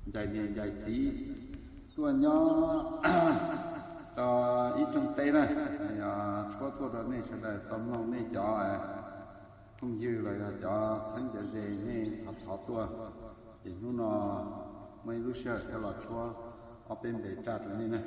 ncaim niam ncaim txiv tuaj nyob rau ib rooj teb na, yog tshuab tuaj rau nej sawv daws tau mloog nej cov phooj ywg los yog cov txheeb cov ze nej thov thov tuaj, ces hnub no muaj ib lub sij hawm thiaj los tshuab ob peb npe raj rau nej na.